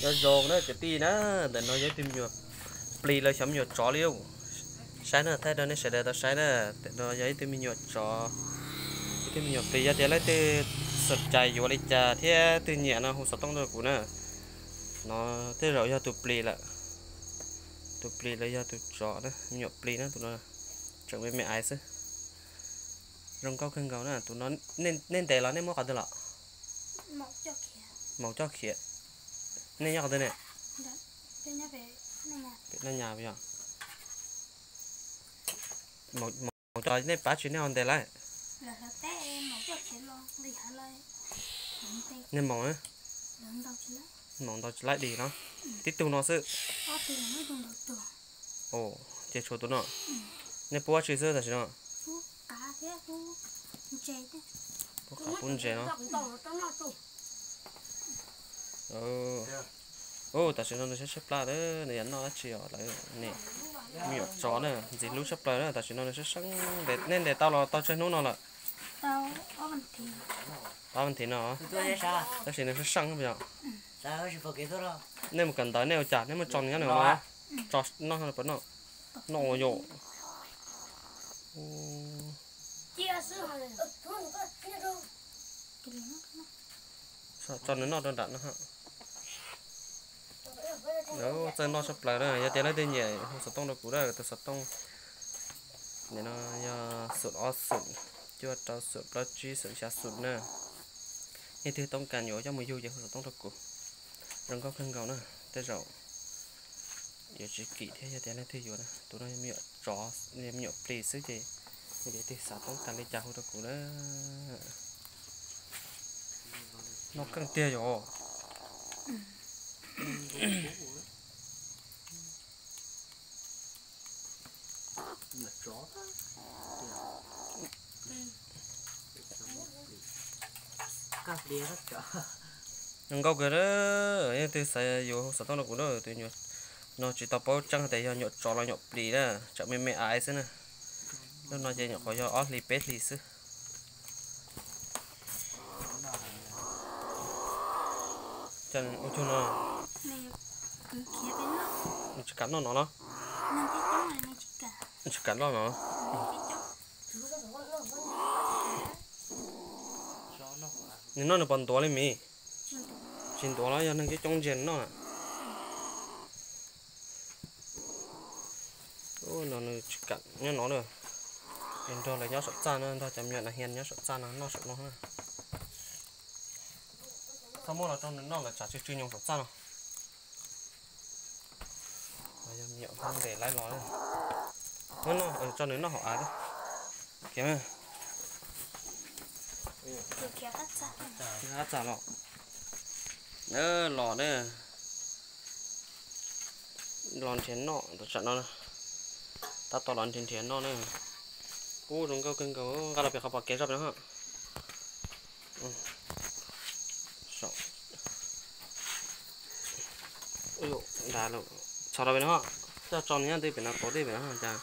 Nyob zoo na kwv tij na, ntawm no yog ib tug me nyuam plis los xyov me nyuam tsov li. Saib na, thaij rau nej sawv daws tau saib na, ntawm no yog ib tug me nyuam tsov, ib tug me nyuam plis. Yog tias leej twg xom cai yuav li cas thiab twg nyiam no hu xov tooj rau kuv na. No tej zaum yog tus plis lawm, tus plis los yog tus tsov na, me nyuam plis na, tus no tseem me me aiv xwb. Zoo nkauj kawg nkaus na, tus no nej ntes los nej muab qhov twg los? Maum coj khiav. Nej nyob qhov twg ne? Pem Naj Nyas yog. Maum coj nej pab tsis nej ho ntes lawm. Nej maum, maum ntaus tsis laib dig no. Tib tug no xwb. Ces tshuav tus no. Nej pub dab tsi xwb tam sim no? Pub qav pub ntses no. Tam sim no nws sab sab plab, nws yuav noj dab tsi os lawm ne? Me nyuam tsov na, ntxim hlub tshaj plaws na, tam sim no nws sab seeb. Nej ntes tau los tau tsawg hnub no lawm? Ob vas thiv no, tab sis nws sab seeb yom. Nej mus kawm ntawv nej ua cas nej muab tso nws nyob nws no, tso noj puas noj? Noj ua yom. Tso nws noj rau nram no. Txawj noj tshaj plaws na, yog tias leej twg nyiam hu xov tooj rau kuv na, tus xov tooj nim no yog xoom ob xoom, cuaj rau xoom, plaub tsib xoom, xya xoom na. Leej twg toob kas yuav coj mus yug ces hu xov tooj rau kuv. Zoo nkauj kawg nkaus na, tej zaum yuav tsis kim thiab yog tias leej twg yuav na. Tus no yog me nyuam tsov, me nyuam plis xwb ces yog tias leej twg xav toob kas li cas hu rau kuv na. Noj keej tiag yom. Zoo nkauj kawg na, leej twg xav yuav hu xov tooj rau kuv na, tus nyuam no tsis tau paub tseeb tias yog nyuam tsov los nyuam plis na, tseem me me aiv xwb na. Lub no ces nyuam qhuav yog ob hlis peb hlis xwb. Ua cuag no, nws tsis kam noj no los? Nws tsis kam noj no. Nws noj nws puas ntuav li mis? Tsis ntuav los yog neeg coob coob ntsia nws noj na. No nws tsis kam nyob no lawm. Nws nrog lawv nyob saum txaj no, nrog cov me nyuam nas hias nyob saum txaj no noj saum no na. Txhob muab los rau nws noj lawm tsam tsw tsw nyoos saum txaj no. Yog me nyuam Hmoob ntes laib los, muab noj, tso nws noj hauv av. Khiav, khiav qab txag los. Los na, los nrhiav noj tam sim no, tab tom los nrhiav nrhiav noj na. Ub, zoo nkauj kawg nkaus, nqa los pem qhov pom kev zog pem no. Nrad lawm, txhos rau pem no, coj tso nws nyob twg pem no, tuav twg pem no cas,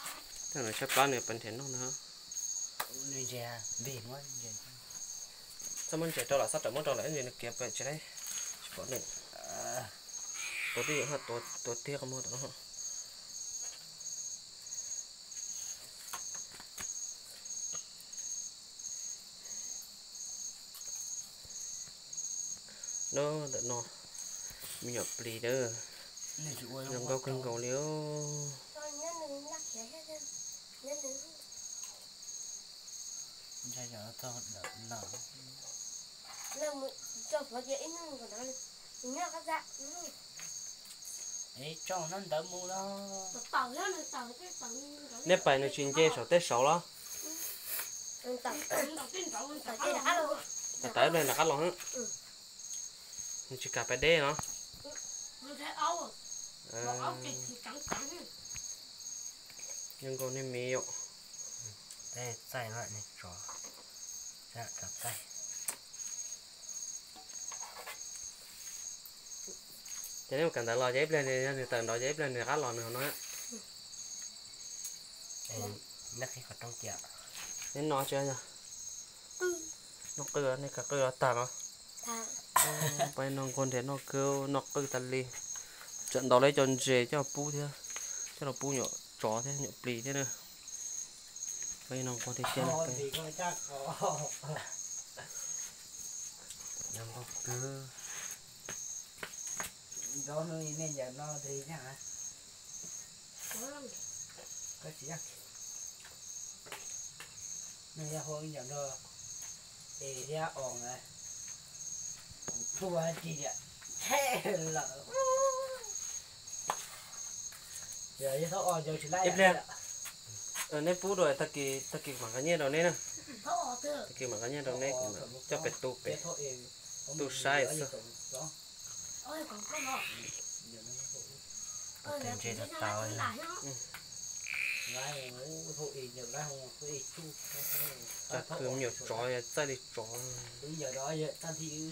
tej no tshaib plab nws pes nrhiav noj na. Txhob muab ntses rau lawm, txhob rawm muab rau lawm, ib ntsis nws khiav pem tsis laib, tsis pom nws. Tuav twg, tuav twg qhov muag tom no. No ntawm no, me nyuam plis na, zoo nkauj kawg nkaus li. Nej pais nws tsis nce saum tej saud los? Tawm ib pliag nram qab los. Nws tsis kam pais deb no. Zoo nkauj niag me yom. Ces nej mus kawm ntawv los ces ib pliag nws, yog nws tawm nrov ces ib pliag nws rov qab los nws hauv no. Nej noj tsi, noj qwj, nej kawm qwj los tag los? Peb noj nquag nrhiav noj kawg noj qwj tas li. Tsam ntaus lawv cov ntses coj pub thiab, coj los pub nyuam tsov thiab nyuam plis thiab na. Peb noj nquag tiag tiag. Noj nquag kawg. Ib pliag, neb pub dua, tag kis mam nqa nyiaj rau neb na. Tag kis mam nqa nyiaj rau neb, coj pem tu pem, tu saib xwb. Ntses tau. Cov kws me nyuam tsov txaij li tsov.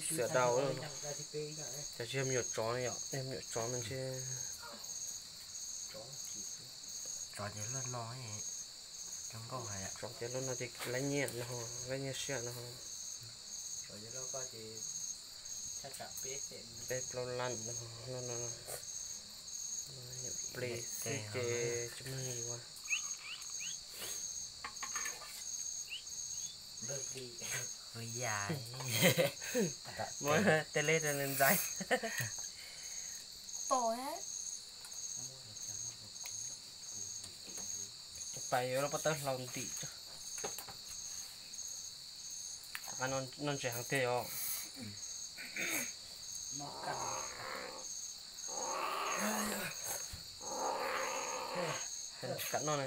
Xiam dau. Cov tsis yog me nyuam tsov no yom, yog me nyuam tsov no ntshe. Tsov ces luaj no, zoo nkauj hais. Tsov ces luaj no ces laib nyiaj no, laib nyiaj siab no. Peb plaub lab no, no, no. Plis xwb ces tsis muaj li ua. Muab tej leb rau nws ntxais. Pais yuav lub pob tawb hlau ntim tso. Noj ntses heev tiag yom. Tsis kam noj ne.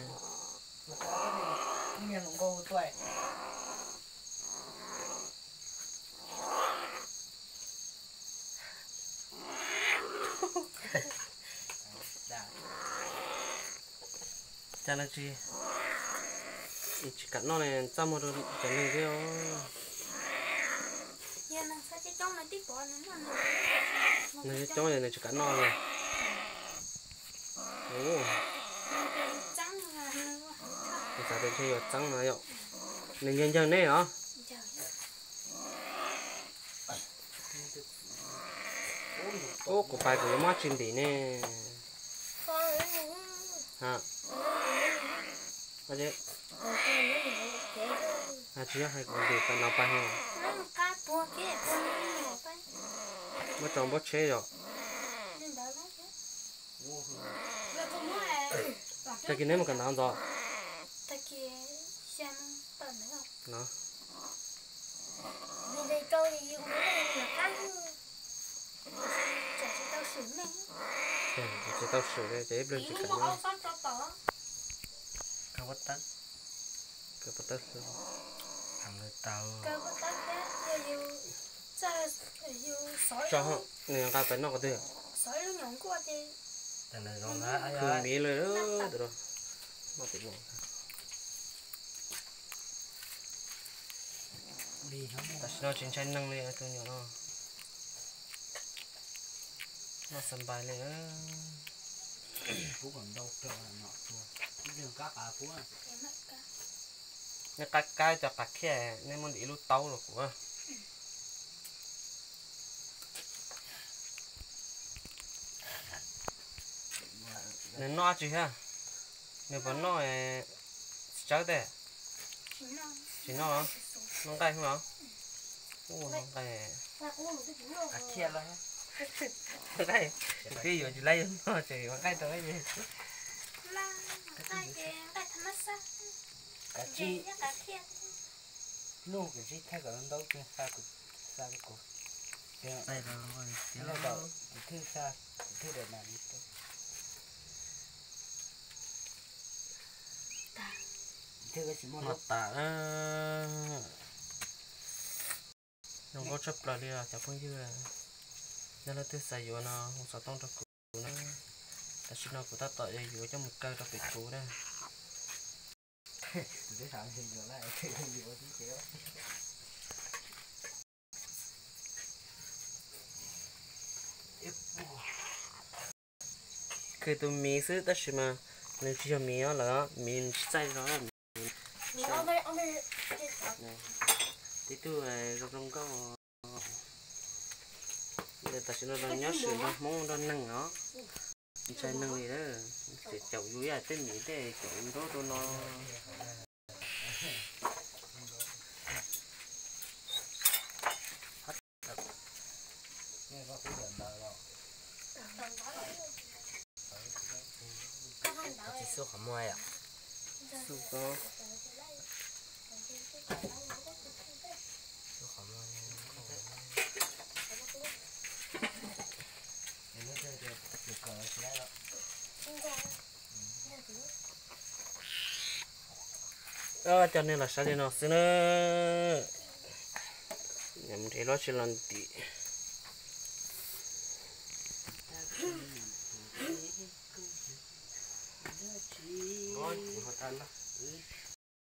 Cas no tsis, tsis kam noj ne, txaj muag rau cov neeg thiab. Nws coob coob nws tsis kam noj li. Nws xav tias ntshe yuav txeeb no yom. Nws ncaws ncaws neb os. Ub, kuv pais kuv yuav muab tsis ntim ne. Tsis yog hais kuv ntim pais no pais ho. Muab tso npawb tsheb yom. Tag kis neb mus kawm ntawv ntxov. No. Tsis tau swm li ces ib pliag tsis kam noj. Kaw pob tawb, kaw pob tawb xwb. Tso, nws nqa pais noj qhov twg? Khwv miv lawm. Tam sim no tsis ntshai neeg li tus nyuam no. Noj xav npais li. Nej qab kab cov qav khiaj, nej muab ntim ib lub taub los kuv. Nws noj dab tsi thiab? Nws puas noj txiv tsawb tej? Tsis noj los? Noj nqaij xwb los? Ub, noj nqaij. Nqaij, twb yuav tsis laib yuav noj ces yuav nqaij rau. Nub, kuv ntsib thaij kom ntau, xa rau kuv. Tus thwj xa, tus thwj daim nas li. Tus thwj koj tsis muaj noj tas. Zoo nkauj tshaj plaws li os cov phooj ywg. Yog leej twg xav yuav no hu xov tooj rau kuv na. Tam sim no kuv tab tom yuav yuav coj mus kaw rau pem kuv na. Khwv tus miv xwb tab sis mas nws tsis yog miv lawm, miv tsis txaij zog. Tib tug zoo zoo nkauj. Tam sim no los nyob swm nrog Hmoob nrog neeg os. Ntshai neeg li lawm, tseem caum yus ib yam tej mis tej caum yus zaub rau no. Tsis xub qhov muag yom? Xub ko. Xub qhov muag. Coj nej los saib li no xwb na. Nrhiav lub tsis los ntim.